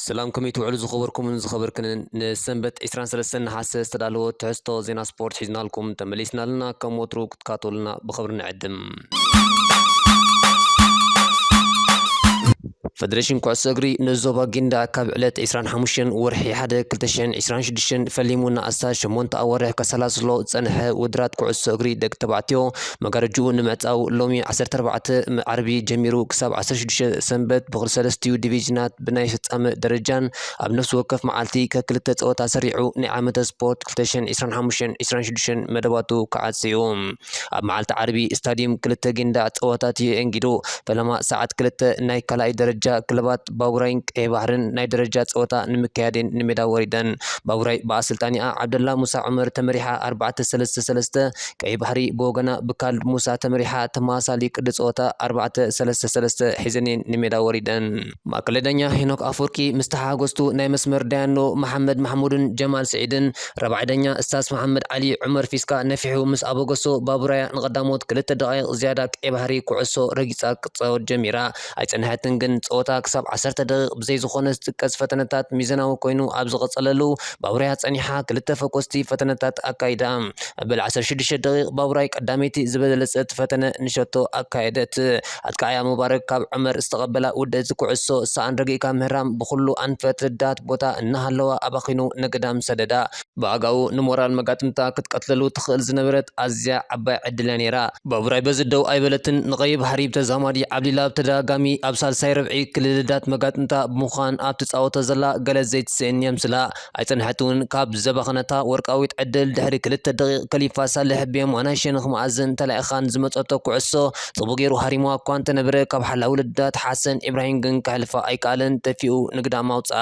ሰላም፣ ከመይ ትውዕሉ ዝኸበርኩምን ዝኸበርክንን? ንሰንበት ዕስራን ሰለስተን ነሓሰ ዝተዳለወ ትሕዝቶ ዜና ስፖርት ሒዝናልኩም ተመሊስናልና። ከም ወትሩ ክትካተሉና ብኽብሪ ንዕድም። ፈደሬሽን ኩዕሶ እግሪ ንዞባ ጊንዳ ካብ ዕለት ዕስራን ሓሙሽተን ወርሒ ሓደ ክልተ ሽሕን ዕስራን ሽዱሽተን ፈሊሙ ንኣስታት ሸሞንተ ኣዋርሕ ከሰላስሎ ዝጸንሐ ውድድራት ኩዕሶ እግሪ ደቂ ተባዕትዮ መጋረጅኡ ንምዕጻው ሎሚ ዓሰርተ ኣርባዕተ ዓርቢ ጀሚሩ ክሳብ ዓሰርተ ሽዱሽተ ሰንበት ብክልተ ሰለስቲኡ ዲቪዥናት ብናይ ፍጻመ ደረጃን ኣብ ነፍሲ ወከፍ መዓልቲ ከክልተ ጸወታ ሰሪዑ ናይ ዓመተ ስፖርት ክልተ ሽሕን ዕስራን ሓሙሽተን ዕስራን ሽዱሽተን መደባቱ ክዓጽ እዩ። ኣብ መዓልቲ ዓርቢ ስታዲየም ክልተ ጊንዳ ጸወታት የእንጊዱ። ፈለማ ሰዓት ክልተ ናይ ካልኣይ ደረጃ ክለባት ባቡራይን ቀይ ባሕርን ናይ ደረጃ ጸወታ ንምክያድን ንሜዳ ወሪደን። ባቡራይ ብኣሰልጣኒኣ ዓብደላ ሙሳ ዑመር ተመሪሓ ኣርባዕተ ሰለስተ ሰለስተ፣ ቀይ ባሕሪ ብወገና ብካልድ ሙሳ ተመሪሓ ተመሳሳሊ ቅዲ ጸወታ ኣርባዕተ ሰለስተ ሰለስተ ሒዘን እየን ንሜዳ ወሪደን። ማእከላይ ዳኛ ሄኖክ ኣፈወርቂ ምስ ተሓጎስቱ ናይ መስመር ዳያኑ መሓመድ ማሕሙድን ጀማል ስዒድን ራብዓይ ዳኛ እስታዝ መሓመድ ዓሊ ዑመር ፊስካ ነፊሑ ምስ ኣበገሶ ባቡራያ ንቐዳሞት ክልተ ደቓይቕ ዝያዳ ቀይ ባሕሪ ኩዕሶ ረጊጻ ክትጻወት ጀሚራ። ኣይጸንሐትን ግን ጸወታ ክሳብ ዓሰርተ ደቂቕ ብዘይ ዝኾነ ዝጥቀስ ፈተነታት ሚዛናዊ ኮይኑ ኣብ ዝቐጸለሉ ባቡራያ ጸኒሓ ክልተ ፈኮስቲ ፈተነታት ኣካይዳ። መበል ዓሰርተ ሽዱሽተ ደቂቕ ባቡራይ ቀዳመይቲ ዝበለጸት ፈተነ ንሸቶ ኣካየደት። ኣጥቃዓያ ሙባረክ ካብ ዑመር ዝተቐበላ ውድእቲ ኩዕሶ ሰኣን ረጊእካ ምህራም ብኹሉ ኣንፈት ርዳት ቦታ እናሃለዋ ኣባኺኑ ንግዳም ሰደዳ። ብኣጋኡ ንሞራል መጋጥምታ ክትቀትለሉ ትኽእል ዝነበረት ኣዝያ ዓባይ ዕድል እያ ነይራ። ባቡራይ በዚ ደው ኣይበለትን፣ ንቐይሕ ባሕሪ ብተዛማዲ ዓብሊላ ብተደጋጋሚ ኣብ ሳልሳይ ርብዒ ክልልዳት መጋጥምታ ብምዃን ኣብ ትጻወቶ ዘላ ገለ ዘይትስእን የምስላ። ኣይጸንሐት እውን ካብ ዘባኸነታ ወርቃዊት ዕድል ድሕሪ ክልተ ደቂቕ ከሊፋ ሳልሕ ብየማናይ ሸነኽ መኣዝን ተላኢኻን ዝመጸቶ ኩዕሶ ጽቡቕ ገይሩ ሃሪምዋ እኳ እንተነበረ ካብ ሓላዊ ልዳት ሓሰን ኢብራሂም ግን ከሕልፋ ኣይከኣለን፣ ተፊኡ ንግዳም ኣውጽኣ።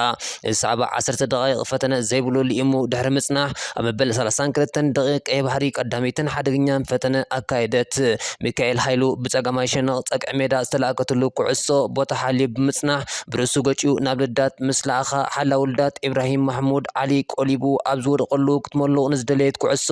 ሳዕባ ዓሰርተ ደቂቕ ፈተነ ዘይብሉ ልኢሙ ድሕሪ ምጽናሕ፣ ኣብ መበል ሰላሳን ክልተን ደቂቕ ቀይ ባሕሪ ቀዳመይትን ሓደገኛን ፈተነ ኣካየደት። ሚካኤል ሃይሉ ብጸጋማይ ሸነቕ ጸግዒ ሜዳ ዝተላእከትሉ ኩዕሶ ቦታ ሓልዩ ብምጽናሕ፣ ብርእሱ ገጭኡ ናብ ልዳት ምስ ለኣኻ፣ ሓላዊ ልዳት ኢብራሂም ማሕሙድ ዓሊ ቆሊቡ ኣብ ዝወደቐሉ ክትመልቕ ንዝደለየት ኩዕሶ፣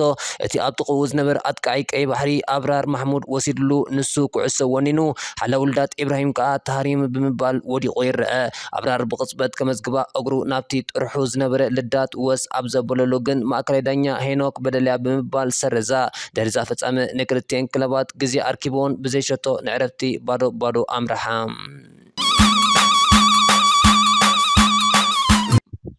እቲ ኣብ ጥቕኡ ዝነበረ ኣጥቃዒ ቀይ ባሕሪ ኣብራር ማሕሙድ ወሲድሉ፣ ንሱ ኩዕሶ ወኒኑ፣ ሓላዊ ልዳት ኢብራሂም ከኣ ተሃሪሙ ብምባል ወዲቑ ይረአ። ኣብራር ብቕጽበት ከመዝግባ እግሩ ናብቲ ጥርሑ ዝነበረ ልዳት ወስ ኣብ ዘበለሉ ግን ማእከላይ ዳኛ ሄኖክ በደልያ ብምባል ሰረዛ። ድሕሪዛ ፍጻመ ንክልቲኤን ክለባት ግዜ ኣርኪብዎን ብዘይሸቶ ንዕረፍቲ ባዶ ባዶ ኣምርሓ።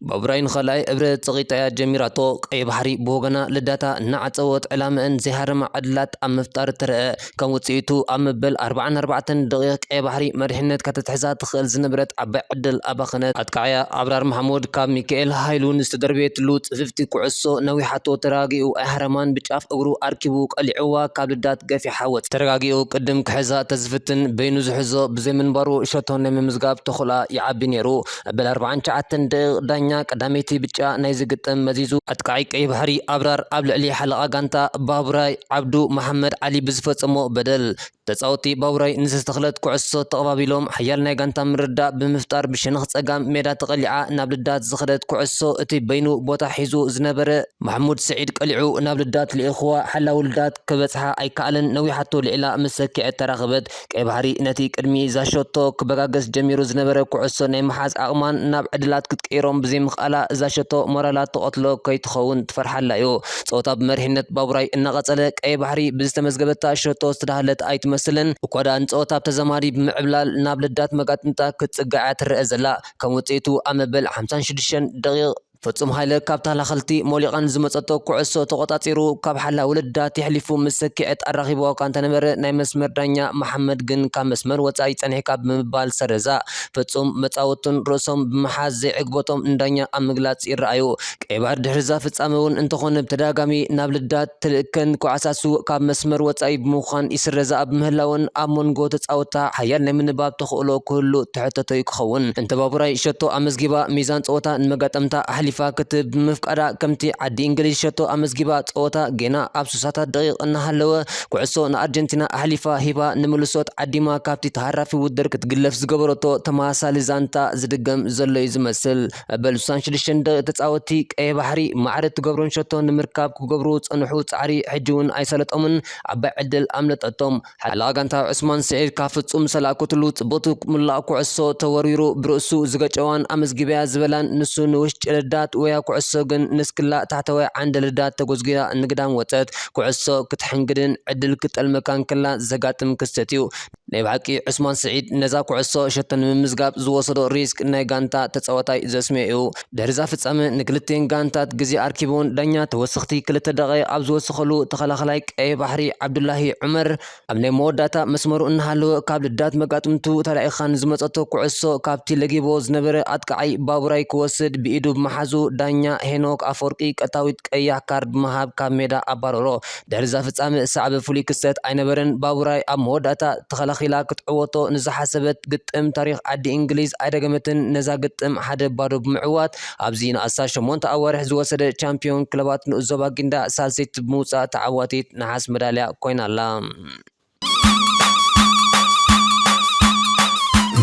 ባቡራይ ንኻልኣይ እብረ ጸቒጣ እያ ጀሚራቶ። ቀይ ባሕሪ ብወገና ልዳታ እናዓጸወት ዕላመአን ዘይሃረማ ዕድላት ኣብ ምፍጣር ትረአ። ከም ውጽኢቱ ኣብ መበል ኣርባዓን ኣርባዕተን ደቂቕ ቀይ ባሕሪ መሪሕነት ከተትሕዛ ትኽእል ዝነበረት ዓባይ ዕድል ኣባኸነት። ኣጥቃዕያ ኣብራር ማሕሙድ ካብ ሚካኤል ሃይሉ ንዝተደርበየትሉ ጽፍፍቲ ኩዕሶ ነዊሓቶ ተረጋጊኡ ኣይሃረማን ብጫፍ እግሩ ኣርኪቡ ቀሊዕዋ ካብ ልዳት ገፊሓ ወጽ። ተረጋጊኡ ቅድም ክሕዛ ተዝፍትን በይኑ ዝሕዞ ብዘይምንባሩ ሸቶ ናይ ምምዝጋብ ተኽእሎኣ ይዓቢ ነይሩ። መበል ኣርባዓን ትሽዓተን ደቂቕ ዳኛ ቀዳመይቲ ብጫ ናይዚ ግጥም መዚዙ ኣጥቃዒ ቀይ ባሕሪ ኣብራር ኣብ ልዕሊ ሓለቓ ጋንታ ባቡራይ ዓብዱ መሓመድ ዓሊ ብዝፈጸሞ በደል። ተጻወቲ ባቡራይ ንዝተኽለት ኩዕሶ ተቐባቢሎም ሓያል ናይ ጋንታ ምርድዳእ ብምፍጣር ብሸነኽ ጸጋም ሜዳ ተቐሊዓ ናብ ልዳት ዝኸደት ኩዕሶ እቲ በይኑ ቦታ ሒዙ ዝነበረ ማሕሙድ ስዒድ ቀሊዑ ናብ ልዳት ልኢኽዋ ሓላዊ ልዳት ክበጽሓ ኣይከኣለን። ነዊሓቶ ልዒላ ምስ ሰኪዐት ተራኸበት። ቀይ ባሕሪ ነቲ ቅድሚ እዛ ሸቶ ክበጋገስ ጀሚሩ ዝነበረ ኩዕሶ ናይ ምሓዝ ዓቕማን ናብ ዕድላት ክትቅይሮም ብዘይምኽኣላ እዛ ሸቶ ሞራላ ትቐትሎ ከይትኸውን ትፈርሓላ እዩ። ጸወታ ብመሪሕነት ባቡራይ እናቐጸለ ቀይ ባሕሪ ብዝተመዝገበታ ሸቶ ዝተዳህለት ኣይትመስልን። እኳ ደኣ ንጸወታ ብተዛማዲ ብምዕብላል ናብ ልዳት መጋጥምታ ክትጽጋዕ እያ ትረአ ዘላ። ከም ውጽኢቱ ኣብ መበል ሓምሳን ሽዱሽተን ደቂቕ ፍጹም ሃይለ ካብ ተኸላኸልቲ ሞሊቓን ዝመጸቶ ኩዕሶ ተቖጻጺሩ ካብ ሓላዊ ልዳት የሕሊፉ ምስ ሰኪዐት ኣራኺብዋ እኳ እንተነበረ ናይ መስመር ዳኛ መሓመድ ግን ካብ መስመር ወጻኢ ጸኒሕካ ብምባል ሰረዛ። ፍጹም መጻወቱን ርእሶም ብምሓዝ ዘይዕግበቶም ንዳኛ ኣብ ምግላጽ ይረኣዩ። ቀይ ባሕሪ ድሕሪ እዛ ፍጻመ እውን እንተኾነ ብተደጋጋሚ ናብ ልዳት ትልእከን ኩዓሳሱ ካብ መስመር ወጻኢ ብምዃን ይስረዛ ኣብ ምህላወን ኣብ መንጎ ተጻወትታ ሓያል ናይ ምንባብ ተኽእሎ ክህሉ ተሕተቶ እዩ ክኸውን። እንተ ባቡራይ ሸቶ ኣመዝጊባ ሚዛን ጸወታ ንመጋጠምታ ኣሕሊ ኣሕሊፋ ክትህብ ብምፍቃዳ፣ ከምቲ ዓዲ እንግሊዝ ሸቶ ኣመዝጊባ፣ ጸወታ ጌና ኣብ ሱሳታት ደቂቕ እናሃለወ፣ ኩዕሶ ንኣርጀንቲና ኣሕሊፋ ሂባ፣ ንምልሶት ዓዲማ ካብቲ ተሃራፊ ውድድር ክትግለፍ ዝገበረቶ ተመሳሳሊ ዛንታ ዝድገም ዘሎ እዩ ዝመስል። በል ሱሳን ሽዱሽተ ደቂቕ ተጻወትቲ ቀይሕ ባሕሪ ማዕረ እትገብሮን ሸቶ ንምርካብ ክገብሩ ዝጸንሑ ጻዕሪ ሕጂ እውን ኣይሰለጦምን፣ ዓባይ ዕድል ኣምለጠቶም። ሓለቓ ጋንታ ዑስማን ስዒድ ካብ ፍጹም ሰላእ ክትሉ ጽቡቕ ምሉእ ኩዕሶ ተወርዊሩ ብርእሱ ዝገጨዋን ኣመዝጊበያ ዝበላን ንሱ ንውሽጢ ልዳት ወያ ኩዕሶ ግን ንስክላ ታሕተዋይ ዓንደ ልዳት ተጎዝጊዛ ንግዳም ወጸት። ኩዕሶ ክትሕንግድን ዕድል ክጠልመካን ከላ ዘጋጥም ክስተት እዩ። ናይ ብሓቂ ዑስማን ስዒድ ነዛ ኩዕሶ ሸቶ ንምምዝጋብ ዝወሰዶ ሪስክ ናይ ጋንታ ተጻዋታይ ዘስምዮ እዩ። ድሕሪ እዛ ፍጻመ ንክልቲኤን ጋንታት ግዜ ኣርኪቡን ዳኛ ተወሰኽቲ ክልተ ደቂቕ ኣብ ዝወሰኸሉ ተኸላኸላይ ቀይሕ ባሕሪ ዓብዱላሂ ዑመር ኣብ ናይ መወዳእታ መስመሩ እናሃለወ ካብ ልዳት መጋጥምቱ ተላኢኻ ንዝመጸቶ ኩዕሶ ካብቲ ለጊቦ ዝነበረ ኣጥቃዓይ ባቡራይ ክወስድ ብኢዱ ብምሓዙ ዳኛ ሄኖክ ኣፈወርቂ ቀጣዊት ቀያሕ ካርድ ብምሃብ ካብ ሜዳ ኣባረሮ። ድሕሪ እዛ ፍጻመ ሳዕቢ ፍሉይ ክስተት ኣይነበረን። ባቡራይ ኣብ መወዳእታ ተኸላኺላ ክትዕወቶ ንዝሓሰበት ግጥም ታሪኽ ዓዲ እንግሊዝ ኣይደገመትን። ነዛ ግጥም ሓደ ባዶ ብምዕዋት ኣብዚ ንኣስታት ሸሞንተ ኣዋርሕ ዝወሰደ ቻምፒዮን ክለባት ንኡስ ዞባ ጊንዳዕ ሳልሰይቲ ብምውጻእ ተዓዋቲት ነሓስ መዳልያ ኮይና ኣላ።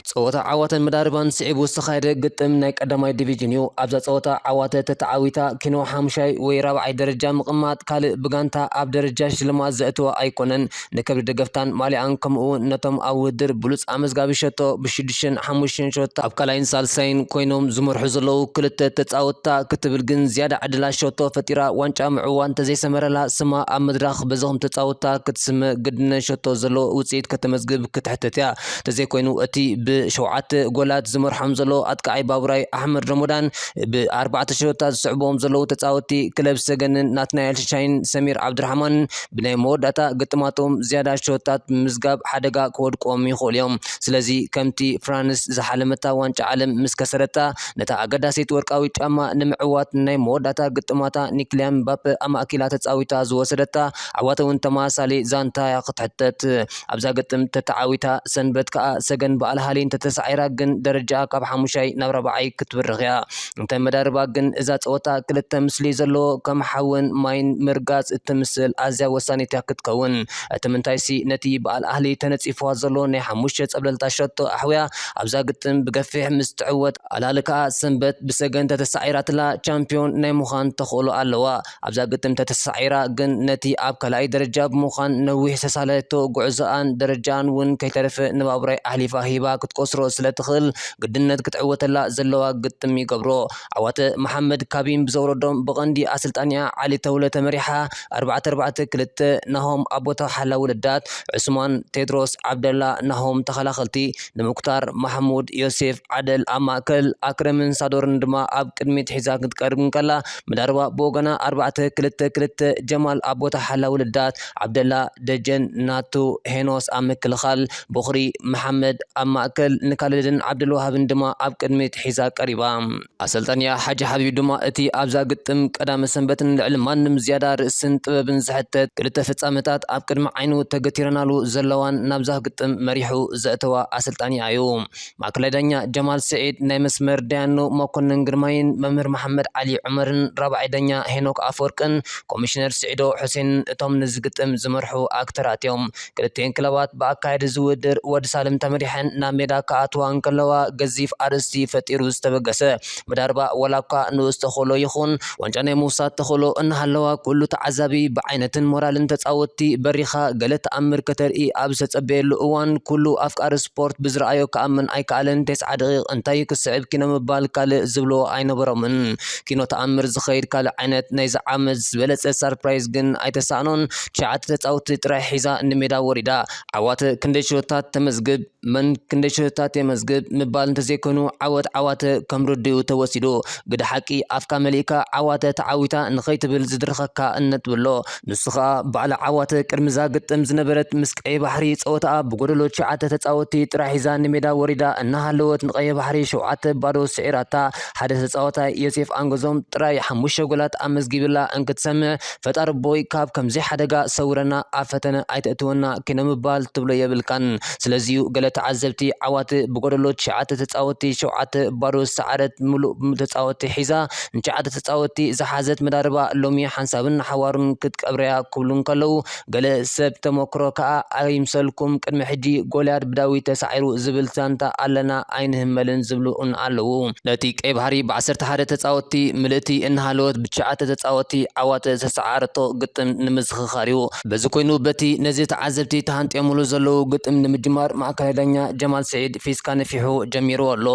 ጸወታ ዓዋተን መዳርባን ስዒቡ ዝተኻየደ ግጥም ናይ ቀዳማይ ዲቪዥን እዩ። ኣብዛ ጸወታ ዓዋተ ተተዓዊታ ኪኖ ሓሙሻይ ወይ ራብዓይ ደረጃ ምቕማጥ ካልእ ብጋንታ ኣብ ደረጃ ሽልማት ዘእተወ ኣይኮነን። ንክብሪ ደገፍታን ማልያኣን ከምኡ እውን ነቶም ኣብ ውድድር ብሉጽ ኣመዝጋቢ ሸቶ ብሽዱሽተን ሓሙሽተን ሸቶ ኣብ ካልኣይን ሳልሳይን ኮይኖም ዝመርሑ ዘለዉ ክልተ ተጻወትታ ክትብል ግን ዝያዳ ዕድላት ሸቶ ፈጢራ ዋንጫ ምዕዋት እንተዘይሰመረላ ስማ ኣብ መድረኽ በዞም ተጻወትታ ክትስመ ግድነት ሸቶ ዘለዎ ውጽኢት ከተመዝግብ ክትሕተት እያ። እንተዘይኮይኑ እቲ ብሸውዓተ ጎላት ዝመርሖም ዘሎ ኣጥቃዓይ ባቡራይ ኣሕመድ ረመዳን ብኣርባዕተ ሸቶታት ዝስዕብዎም ዘለዉ ተጻወትቲ ክለብ ሰገንን ናትናኤል ሽሻይን ሰሚር ዓብድራሕማንን ብናይ መወዳእታ ግጥማቶም ዝያዳ ሸቶታት ብምምዝጋብ ሓደጋ ክወድቆም ይኽእሉ እዮም። ስለዚ ከምቲ ፍራንስ ዝሓለመታ ዋንጫ ዓለም ምስ ከሰረታ ነታ ኣገዳሲት ወርቃዊት ጫማ ንምዕዋት ናይ መወዳእታ ግጥማታ ንኪልያን ምባፔ ኣማእኪላ ተጻዊታ ዝወሰደታ ዓዋተ እውን ተመሳሳሊ ዛንታ እያ ክትሕተት። ኣብዛ ግጥም ተተዓዊታ ሰንበት ከኣ ሰገን ብኣልሃሊ እንተተሳዒራ ግን ደረጃኣ ካብ ሓሙሻይ ናብ ራብዓይ ክትብርኽ እያ። እንተ መዳርባ ግን እዛ ጸወታ ክልተ ምስሊ ዘለዎ ከም ሓውን ማይን ምርጋጽ እትምስል ኣዝያ ወሳኒት እያ ክትከውን። እቲ ምንታይሲ ነቲ ብኣል ኣህሊ ተነጺፍዋ ዘሎ ናይ ሓሙሽተ ጸብለልታ ሸቶ ኣሕውያ ኣብዛ ግጥም ብገፊሕ ምስ ትዕወት ኣልሃሊ ከኣ ሰንበት ብሰገን ተተሳዒራትላ ቻምፒዮን ናይ ምዃን ተኽእሎ ኣለዋ። ኣብዛ ግጥም ተተሳዒራ ግን ነቲ ኣብ ካልኣይ ደረጃ ብምዃን ነዊሕ ሰሳለቶ ጉዕዞኣን ደረጃኣን እውን ከይተረፈ ንባቡራይ ኣሕሊፋ ሂባ ክትቆስሮ ስለ ትኽእል ግድነት ክትዕወተላ ዘለዋ ግጥም ይገብሮ። ዓዋተ መሓመድ ካቢን ብዘውረዶም ብቐንዲ ኣሰልጣኒኣ ዓሊ ተውለ ተመሪሓ ኣርባዕተ ኣርባዕተ ክልተ ናሆም ኣብ ቦታ ሓላዊ ልዳት ዑስማን ቴድሮስ ዓብደላ ናሆም ተኸላኸልቲ ንሙክታር ማሕሙድ ዮሴፍ ዓደል ኣብ ማእከል ኣክረምን ሳዶርን ድማ ኣብ ቅድሚት ሒዛ ክትቀርብ እንከላ መዳርባ ብወገና ኣርባዕተ ክልተ ክልተ ጀማል ኣብ ቦታ ሓላዊ ልዳት ዓብደላ ደጀን ናቱ ሄኖስ ኣብ ምክልኻል ቦኽሪ መሓመድ ኣብ ማእከል ንካልድን ዓብደልዋሃብን ድማ ኣብ ቅድሚት ሒዛ ቀሪባ። ኣሰልጣኒያ ሓጂ ሓቢብ ድማ እቲ ኣብዛ ግጥም ቀዳመ ሰንበትን ልዕሊ ማንም ዝያዳ ርእስን ጥበብን ዝሕተት ክልተ ፍጻመታት ኣብ ቅድሚ ዓይኑ ተገቲረናሉ ዘለዋን ናብዛ ግጥም መሪሑ ዘእተዋ ኣሰልጣኒያ እዩ። ማእከላይ ዳኛ ጀማል ስዒድ፣ ናይ መስመር ዳያኑ መኮንን ግርማይን መምህር መሓመድ ዓሊ ዑመርን ራብዓይ ዳኛ ሄኖክ ኣፈወርቅን ኮሚሽነር ስዒዶ ሑሴንን እቶም ነዚ ግጥም ዝመርሑ ኣክተራት እዮም። ክልቲኤን ክለባት ብኣካየዲ እዚ ውድድር ወዲ ሳልም ተመሪሐን ናብ ሜዳ ክኣትዋ እንከለዋ ገዚፍ ኣርእስቲ ፈጢሩ ዝተበገሰ መዳርባ ዋላ እኳ ንኡስ ተኽእሎ ይኹን ዋንጫ ናይ ምውሳድ ተኽእሎ እናሃለዋ ኩሉ ተዓዛቢ ብዓይነትን ሞራልን ተጻወትቲ በሪኻ ገለ ተኣምር ከተርኢ ኣብ ዝተጸበየሉ እዋን ኩሉ ኣፍቃሪ ስፖርት ብዝረኣዮ ክኣምን ኣይከኣለን። ተስዓ ደቂቕ እንታይ ክስዕብ ኪኖ ምባል ካልእ ዝብልዎ ኣይነበሮምን። ኪኖ ተኣምር ዝኸይድ ካልእ ዓይነት ናይዚ ዓመት ዝበለጸ ሳርፕራይዝ ግን ኣይተሳእኖን። ትሽዓተ ተጻወትቲ ጥራይ ሒዛ ንሜዳ ወሪዳ። ዓዋተ ክንደይ ሽቶታት ተመዝግብ፣ መን ክንደይ ሽቶታት የመዝግብ ምባል እንተዘይኮይኑ ዓወት ዓዋተ ከም ርድኡ ተወሲዱ። ግደ ሓቂ ኣፍካ መሊእካ ዓዋተ ተዓዊታ ንኸይትብል ዝድርኸካ እምነት ብሎ። ንሱ ኸኣ በዓል ዓዋተ ቅድሚ እዛ ግጥም ዝነበረት ምስ ቀይ ባሕሪ ጸወታኣ ብጎደሎ ትሽዓተ ተጻወትቲ ጥራይ ሒዛ ንሜዳ ወሪዳ እናሃለወት ንቀይ ባሕሪ ሸውዓተ ባዶ ስዒራታ። ሓደ ተጻዋታይ ዮሴፍ ኣንገዞም ጥራይ ሓሙሽተ ጎላት ኣመዝጊብላ እንክትሰምዕ ፈጣሪ ቦይ ካብ ከምዚ ሓደጋ ሰውረና ኣብ ፈተነ ኣይተእትወና ኪኖ ምባል ትብሎ የብልካን። ስለዚዩ ገለ ተዓዘብቲ ዓዋተ ብጎደሎ ትሽዓተ ተጻወትቲ ሸውዓተ ባዶ ዝሰዓረት ምሉእ ተጻወትቲ ሒዛ ንትሽዓተ ተጻወትቲ ዝሓዘት መዳርባ ሎሚ ሓንሳብን ንሓዋሩን ክትቀብረያ ክብሉ እንከለዉ፣ ገለ ሰብ ተመክሮ ከኣ ኣይምሰልኩም፣ ቅድሚ ሕጂ ጎልያድ ብዳዊት ተሳዒሩ ዝብል ዛንታ ኣለና ኣይንህመልን ዝብሉ እውን ኣለዉ። ነቲ ቀይ ባሕሪ ብዓሰርተ ሓደ ተጻወትቲ ምልእቲ እናሃለወት ብትሽዓተ ተጻወትቲ ዓዋተ ዝተሰዓረቶ ግጥም ንምዝኽኻር እዩ። በዚ ኮይኑ በቲ ነዚ ተዓዘብቲ ተሃንጥዮምሉ ዘለዉ ግጥም ንምጅማር ማእከላይ ዳኛ ጀማል ስዒድ ፊስካ ነፊሑ ጀሚርዎ ኣሎ።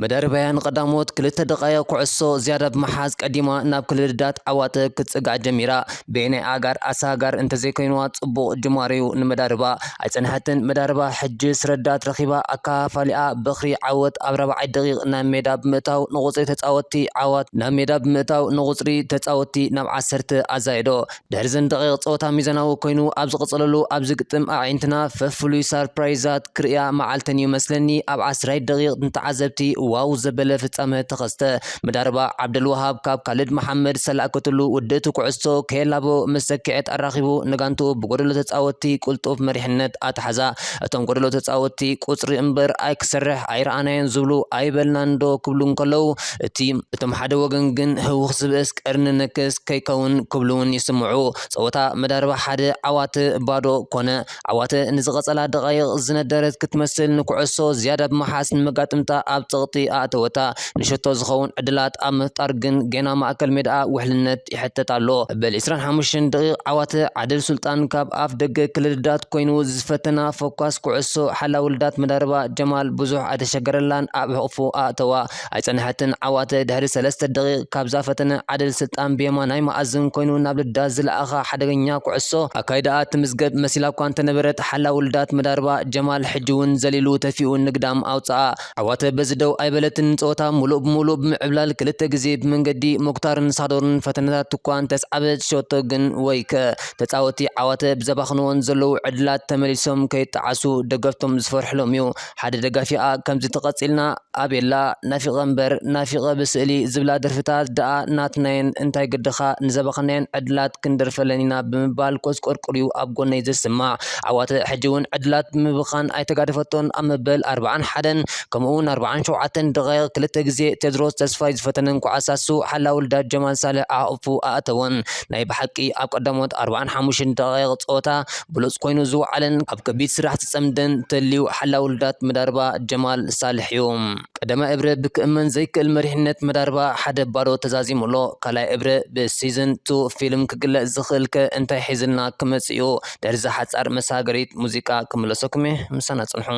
መደርበያ ንቐዳሞት ክልተ ደቓይቕ ኩዕሶ ዝያዳ ብምሓዝ ቀዲማ ናብ ክልተ ደቓይቕ ዓዋተ ክትጽጋዕ ጀሚራ። በየናይ ኣጋር ኣሳጋር እንተዘይኮይንዋ ጽቡቕ ጅማሮ እዩ ንመዳርባ። ኣይጸንሐትን መዳርባ ሕጅስ ረዳት ረኺባ ኣካፋሊኣ በኽሪ ዓወት ኣብ ራብዓይ ደቒቕ ናብ ሜዳ ብምእታው ንቑጽሪ ተጻወትቲ ዓዋት ናብ ሜዳ ብምእታው ንቑጽሪ ተጻወትቲ ናብ ዓሰርተ ኣዛየዶ። ድሕሪ ዘን ደቒቕ ጸወታ ሚዛናዊ ኮይኑ ኣብ ዝቕጽለሉ ኣብዚ ግጥም ኣዒንትና ፈፍሉይ ሳርፕራይዛት ክርእያ መዓልተን እዩ መስለኒ። ኣብ ዓስራይ ደቒቕ ንተዓዘብቲ ዋው ዘበለ ፍጻመ ተኸስተ። መዳርባ ዓብደልወሃብ ካብ ካልድ መሓመድ ሰላእከትሉ ውድእቲ ኩዕሶ ከየላቦ ምስ ሰኪዐት ኣራኺቡ ንጋንትኡ ብጎደሎ ተጻወትቲ ቅልጡፍ መሪሕነት ኣትሓዛ። እቶም ጎደሎ ተጻወትቲ ቁጽሪ እምበር ኣይክሰርሕ ኣይረኣናዮን ዝብሉ ኣይበልናን ዶ ክብሉ እንከለዉ እቲ እቶም ሓደ ወገን ግን ህውኽ ዝብእስ ቀርኒ ነክስ ከይከውን ክብሉ እውን ይስምዑ። ጸወታ መዳርባ ሓደ ዓዋተ ባዶ ኮነ። ዓዋተ ንዝቐጸላ ደቓይቕ ዝነደረት ክትመስል ንኩዕሶ ዝያዳ ብምሓዝ ንመጋጥምታ ኣብ ጸቕጢ ኣእተወታ። ንሸቶ ዝኸውን ዕድላት ኣብ ምፍጣር ግን ገና ማእከል ሜዳኣ ውሕልነት ይሕተት ኣሎ። መበል ዕስራን ሓሙሽተን ደቒቕ ዓዋተ ዓደል ሱልጣን ካብ ኣፍ ደገ ክልል ዳት ኮይኑ ዝፈተና ፈኳስ ኩዕሶ ሓላዊ ልዳት መዳርባ ጀማል ብዙሕ ኣይተሸገረላን ኣብ ሕቑፉ ኣእተዋ። ኣይጸንሐትን ዓዋተ ድሕሪ ሰለስተ ደቒቕ ካብዛ ፈተነ ዓደል ስልጣን ብየማናይ መኣዝን ኮይኑ ናብ ልዳት ዝለኣኻ ሓደገኛ ኩዕሶ ኣካይዳኣ ትምዝገብ መሲላ እኳ እንተነበረት ሓላዊ ልዳት መዳርባ ጀማል ሕጂ እውን ዘሊሉ ተፊኡ ንግዳም ኣውጽኣ። ዓዋተ በዚ ደው ኣይበለትን። ጸወታ ምሉእ ብምሉእ ብምዕብላል ክልተ ግዜ ብመንገዲ ሙክታርን ሳዶርን ፈተነታት እኳ እንተስዓበት ሸቶ ግን ወይከ ተጻወቲ ዓዋተ ብዘባኽንዎን ዘለዉ ዕድላት ተመሊሶም ከይጠዓሱ ደገፍቶም ዝፈርሕሎም እዩ። ሓደ ደጋፊኣ ከምዚ ተቐጺልና ኣቤላ ናፊቐ እምበር ናፊቐ ብስእሊ ዝብላ ደርፍታት ደኣ ናትናየን እንታይ ግድኻ ንዘባኸናየን ዕድላት ክንደርፈለን ኢና ብምባል ኮስቆርቁርዩ ኣብ ጎነይ ዝስማዕ። ዓዋተ ሕጂ እውን ዕድላት ብምብኻን ኣይተጋደፈቶን። ኣብ መበል ኣርብዓን ሓደን ከምኡ እውን ኣርብዓን ሸውዓተን ደቓይቕ ክልተ ግዜ ቴድሮስ ተስፋይ ዝፈተነን ኳዕሳ እሱ ሓላዊ ልዳት ጀማል ሳልሕ ኣሕቑፉ ኣእተወን። ናይ ብሓቂ ኣብ ቀዳሞት ኣርብዓን ሓሙሽተን ደቓይቕ ጸወታ ብሉጽ ኮይኑ ዝወዓለን ኣብ ከቢድ ስራሕ ዝጸምደን ተልዩ ሓላዊ ልዳት መዳርባ ጀማል ሳልሕ እዩ። ቀዳማይ እብረ ብክእመን ዘይክእል መሪሕነት መዳርባ ሓደ ባዶ ተዛዚሙ ኣሎ። ካልኣይ እብረ ብሲዝን ቱ ፊልም ክግለጽ ዝኽእል ከ እንታይ ሒዝልና ክመጽእ እዩ? ድሕሪ እዛ ሓጻር መሳገሪት ሙዚቃ ክምለሰኩም እየ። ምሳና ጽንሑ።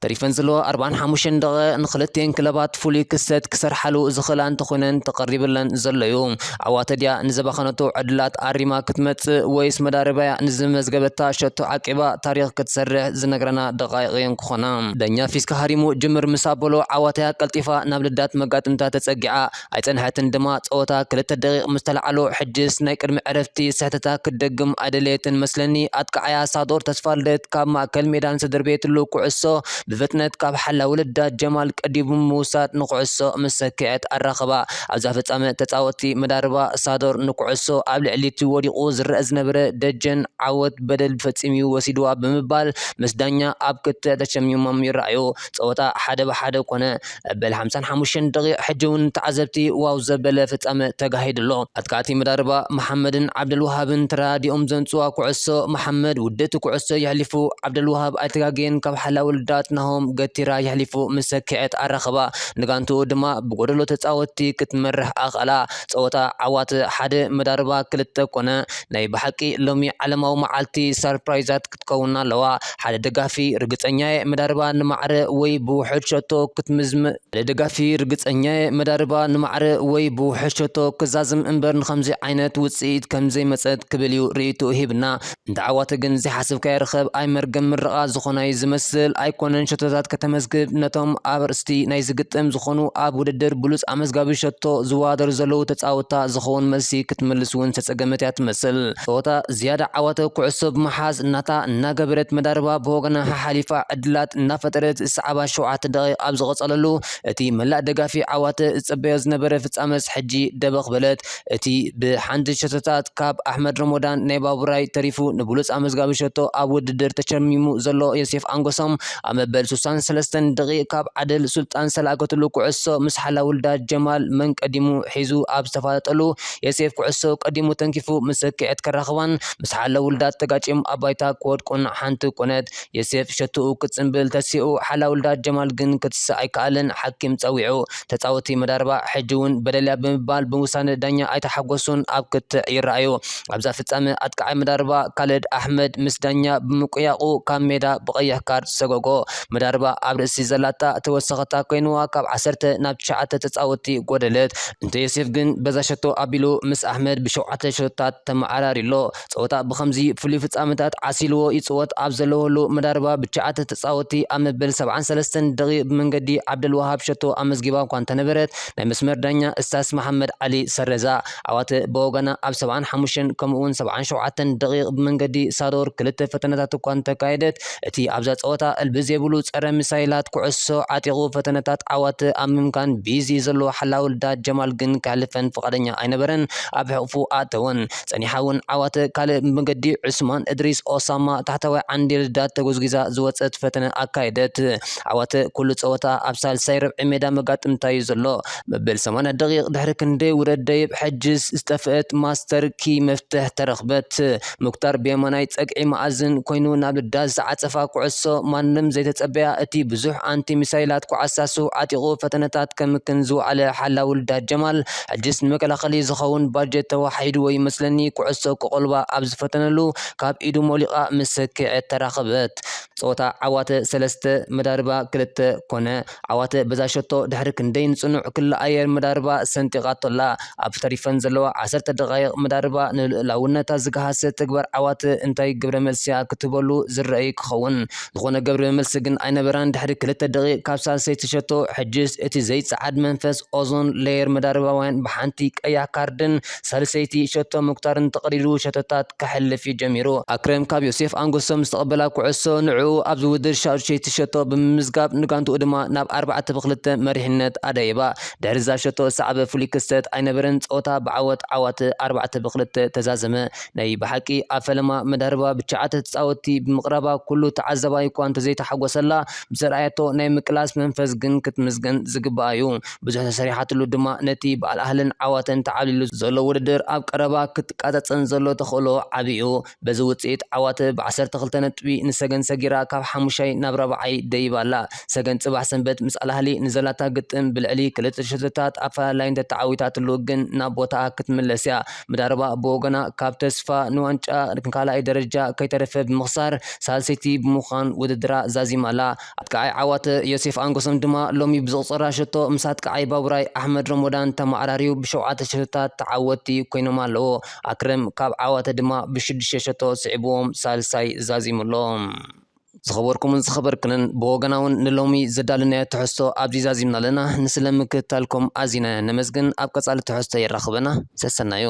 ተሪፈን ዘለዋ ኣርብዓን ሓሙሽተን ደቐ ንክልቲኤን ክለባት ፍሉይ ክስተት ክሰርሓሉ ዝኽእላ እንተኾይነን ተቐሪብለን ዘሎ እዩ። ዓዋተ ድያ ንዘባኸነቶ ዕድላት ኣሪማ ክትመጽእ ወይስ መዳርባያ ንዝመዝገበታ ሸቶ ዓቂባ ታሪኽ ክትሰርሕ ዝነግረና ደቓይቕ እየን ክኾና። ዳኛ ፊስካ ሃሪሙ ጅምር ምስ ኣበሎ ዓዋተያ ቀልጢፋ ናብ ልዳት መጋጥምታ ተጸጊዓ ኣይጸንሐትን ድማ። ጸወታ ክልተ ደቂቕ ምስ ተለዓሎ ሕጅስ ናይ ቅድሚ ዕረፍቲ ስሕተታ ክትደግም ኣይደለየትን መስለኒ። ኣጥቃዓያ ሳዶር ተስፋልደት ካብ ማእከል ሜዳ ንዝተደርበየትሉ ኩዕሶ ብፍጥነት ካብ ሓላዊ ልዳት ጀማል ቀዲሙ ብምውሳድ ንኩዕሶ ምስ ሰክዐት ኣራኸባ። ኣብዛ ፍጻመ ተጻወትቲ መዳርባ ሳዶር ንኩዕሶ ኣብ ልዕሊቲ ወዲቑ ዝረአ ዝነበረ ደጀን ዓወት በደል ፈጺሙ እዩ ወሲድዋ ብምባል ምስ ዳኛ ኣብ ክትዕ ተሸሚሞም ይረኣዩ። ጸወታ ሓደ ብሓደ ኮነ። መበል ሓምሳን ሓሙሽተን ደቂቕ ሕጂ እውን ተዓዘብቲ ዋው ዘበለ ፍጻመ ተጋሂዱ ኣሎ። ኣጥቃዕቲ መዳርባ መሓመድን ዓብደልውሃብን ተረዳዲኦም ዘምጽዋ ኩዕሶ መሓመድ ውድእቲ ኩዕሶ የሕሊፉ። ዓብደልውሃብ ኣይተጋገየን ካብ ሓላዊ ልዳት ናሆም ገቲራ የሕሊፉ ምስ ሰክዐት ኣራኸባ። ንጋንትኡ ድማ ብጎደሎ ተጻወትቲ ክትመርሕ ኣኽኣላ። ጸወታ ዓዋተ ሓደ መዳርባ ክልተ ኮነ። ናይ ብሓቂ ሎሚ ዓለማዊ መዓልቲ ሳርፕራይዛት ክትከውን ኣለዋ። ሓደ ደጋፊ ርግጸኛየ መዳርባ ንማዕረ ወይ ብውሑድ ሸቶ ክትምዝም ሓደ ደጋፊ ርግጸኛየ መዳርባ ንማዕረ ወይ ብውሑድ ሸቶ ክዛዝም እምበር ንኸምዚ ዓይነት ውጽኢት ከም ዘይመጸት ክብል እዩ ርእይትኡ ሂብና። እንተ ዓዋተ ግን ዘይሓሰብካዮ ርኸብ ኣይመርገም ምርቓ ዝኾናይ ዝመስል ኣይኮነን። ሸቶታት ከተመዝግብ፣ ነቶም ኣብ ርእስቲ ናይ ዝግጥም ዝኾኑ ኣብ ውድድር ብሉጽ ኣመዝጋቢ ሸቶ ዝወዳደሩ ዘለዉ ተጻወታ ዝኸውን መልሲ ክትምልስ እውን ዝተጸገመት እያ ትመስል። ጸወታ ዝያዳ ዓዋተ ኩዕሶ ብምሓዝ ናታ እናገበረት፣ መዳርባ ብወገና ሓሓሊፋ ዕድላት እናፈጠረት፣ ሰዓባ ሸውዓተ ደቂቕ ኣብ ዝቐጸለሉ፣ እቲ መላእ ደጋፊ ዓዋተ ዝጸበዮ ዝነበረ ፍጻመስ ሕጂ ደበኽ በለት። እቲ ብሓንቲ ሸቶታት ካብ ኣሕመድ ረሞዳን ናይ ባቡራይ ተሪፉ ንብሉጽ ኣመዝጋቢ ሸቶ ኣብ ውድድር ተሸሚሙ ዘሎ ዮሴፍ ኣንጎሶም፣ ኣብ መበል ሱሳን ሰለስተን ደቂቕ ካብ ዓደል ሱልጣን ዝተላእከትሉ ኩዕሶ ምስ ሓላ ውልዳ ጀማል መን ቀዲሙ ሒዙ ኣብ ዝተፋለጠሉ፣ ዮሴፍ ኩዕሶ ቀዲሙ ተንኪፉ ምስ ሰኪዐት ከራኽባን ምስ ሓላ ውልዳ ተጋጭዮም ኣብ ባይታ ክወድቁን ሓንቲ ኮነት። ዮሴፍ ሸቶኡ ክጽንብል ተሲኡ፣ ሓላ ውልዳ ጀማል ግን ክትስእ ኣይከኣለን፣ ሓኪም ጸዊዑ። ተጻወቲ መዳርባ ሕጂ እውን በደልያ ብምባል ብውሳነ ዳኛ ኣይተሓጎሱን ኣብ ክትዕ ይረኣዩ። ኣብዛ ፍጻመ ኣጥቃዓይ መዳርባ ካልድ ኣሕመድ ምስ ዳኛ ብምቁያቑ ካብ ሜዳ ብቐይሕ ካርድ ሰጎጎ። መዳርባ ኣብ ርእሲ ዘላታ ተወሰኸታ ኮይንዋ ካብ ዓሰርተ ናብ ትሽዓተ ተጻወቲ ጎደለት። እንተ ዮሴፍ ግን በዛ ሸቶ ኣቢሉ ምስ ኣሕመድ ብሸውዓተ ሸቶታት ተመዓራሪ ኣሎ። ጸወታ ብኸምዚ ፍሉይ ፍጻመታት ዓሲልዎ ይጽወት ኣብ ዘለወሉ መዳርባ ብትሽዓተ ተጻወቲ ኣብ መበል ሰብዓን ሰለስተን ደቂቕ ብመንገዲ ዓብደልዋሃብ ሸቶ ኣመዝጊባ እኳ እንተነበረት፣ ናይ መስመር ዳኛ እስታስ መሓመድ ዓሊ ሰረዛ። ዓዋተ ብወገና ኣብ ሰብዓን ሓሙሽተን ከምኡ'ውን ሰብዓን ሸውዓተን ደቂቕ ብመንገዲ ሳዶር ክልተ ፈተነታት እኳ እንተካየደት፣ እቲ ኣብዛ ጸወታ እልቢ ዘይብሉ ጸረ ሚሳይላት ኩዕሶ ዓጢቑ ፈተነታት ዓዋተ ኣብ ምምካን ቢዚ ዘሎ ሓላዊ ልዳት ጀማል ግን ከሕልፈን ፍቓደኛ ኣይነበረን፣ ኣብ ሕቑፉ ኣእተወን። ጸኒሓ እውን ዓዋተ ካልእ ብመንገዲ ዑስማን እድሪስ ኦሳማ ታሕተዋይ ዓንዲ ልዳት ተጎዝጒዛ ዝወጸት ፈተነ ኣካየደት። ዓዋተ ኩሉ ጸወታ ኣብ ሳልሳይ ርብዒ ሜዳ መጋጥምታ እዩ ዘሎ። መበል ሰማንያ ደቂቕ ድሕሪ ክንደይ ውረድ ደይብ ሕጅስ ዝጠፍአት ማስተር ኪ መፍትሕ ተረኽበት። ሙክታር ብየማናይ ጸግዒ መኣዝን ኮይኑ ናብ ልዳት ዝዓጸፋ ኩዕሶ ማንም ዘይተጸበያ፣ እቲ ብዙሕ ኣንቲ ሚሳይላት ኩዓሳሱ ዓጢቑ ፈተነታት ከምክን ዝወዓለ ሓላዊ ልዳት ጀማል፣ ሕጅስ ንመከላኸሊ ዝኸውን ባጀት ተዋሒድዎ ይመስለኒ ኩዕሶ ክቖልባ ኣብ ዝፈተነሉ ካብ ኢዱ ሞሊቓ ምስ ሰኪዐት ተራኸበት። ጸወታ ዓዋተ ሰለስተ መዳርባ ክልተ ኮነ። ዓዋተ በዛ ሸቶ ድሕሪ ክንደይ ንጽኑዕ ክሊ ኣየር መዳርባ ሰንጢቓቶ ኣላ። ኣብ ተሪፈን ዘለዋ ዓሰርተ ደቓይቕ መዳርባ ንልኡላውነታ ዝገሃሰ ተግባር ዓዋተ እንታይ ግብረ መልሲ ክትህበሉ ዝረኣይ ክኸውን። ዝኾነ ግብረ መልሲ ግን ኣይነበራን። ድሕሪ ክልተ ደቒቕ ካብ ሳልሰይቲ ሸቶ ሕጅስ እቲ ዘይጸዓድ መንፈስ ኦዞን ሌየር መዳርባውያን ብሓንቲ ቀያሕ ካርድን ሳልሰይቲ ሸቶ ሙክታርን ተቐዲዱ ሸቶታት ከሕልፍ እዩ ጀሚሩ። ኣክረም ካብ ዮሴፍ ኣንጎሶም ዝተቐበላ ኩዕሶ ንዕኡ ኣብዚ ውድድር ሻዱሸይቲ ሸቶ ብምምዝጋብ ንጋንትኡ ድማ ናብ ኣርባዕተ ብክልተ መሪሕነት ኣደይባ። ድሕሪ እዛ ሸቶ ዝሰዓበ ፍሉይ ክስተት ኣይነበረን። ጸወታ ብዓወት ዓዋተ ኣርባዕተ ብክልተ ተዛዘመ። ናይ ብሓቂ ኣብ ፈለማ መዳርባ ብትሽዓተ ተጻወትቲ ብምቕራባ ኩሉ ተዓዛባይ እኳ እንተዘይተሓጎሰላ፣ ብዘርኣየቶ ናይ ምቅላስ መንፈስ ግን ክትምስገን ዝግባኣ እዩ። ብዙሕ ተሰሪሓትሉ ድማ ነቲ ብኣል ኣህልን ዓዋተን ተዓብሊሉ ዘሎ ውድድር ኣብ ቀረባ ክትቃጸጸን ዘሎ ተኽእሎ ዓቢ እዩ። በዚ ውጽኢት ዓዋተ ብዓሰርተ ክልተ ነጥቢ ንሰገን ሰጊራ ካብ ሓሙሻይ ናብ ራብዓይ ደይባ ኣላ። ሰገን ጽባሕ ሰንበት ምስ ኣል ኣህሊ ንዘላታ ግጥም ብልዕሊ ክልተ ሸቶታት ኣፈላላይ እንተተዓዊታትሉ ግን ናብ ቦታኣ ክትምለስ እያ። ምዳርባ ብወገና ካብ ተስፋ ንዋንጫ ካልኣይ ደረጃ ከይተረፈ ብምኽሳር ሳልሰይቲ ብምዃን ውድድራ ዛዚማ ኣላ። ኣጥቃዓይ ዓዋተ ዮሴፍ ኣንጎሶም ድማ ሎሚ ብዝቑጸራ ሸቶ ምስ ኣጥቃዓይ ባቡራይ ኣሕመድ ረሞዳን ተመዓራርዩ ብሸውዓተ ሸቶታት ተዓወትቲ ኮይኖም ኣለዎ። ኣክረም ካብ ዓዋተ ድማ ብሽዱሽተ ሸቶ ስዒብዎም ሳልሳይ ዛዚሙ ኣሎ። ዝኸበርኩምን ዝኸበርክንን ብወገና እውን ንሎሚ ዘዳለናዮ ትሕዝቶ ኣብዚ ዛዚምና ኣለና። ንስለ ምክትታልኩም ኣዚና ነመስግን። ኣብ ቀጻሊ ትሕዝቶ የራኽበና። ሰሰናዩ።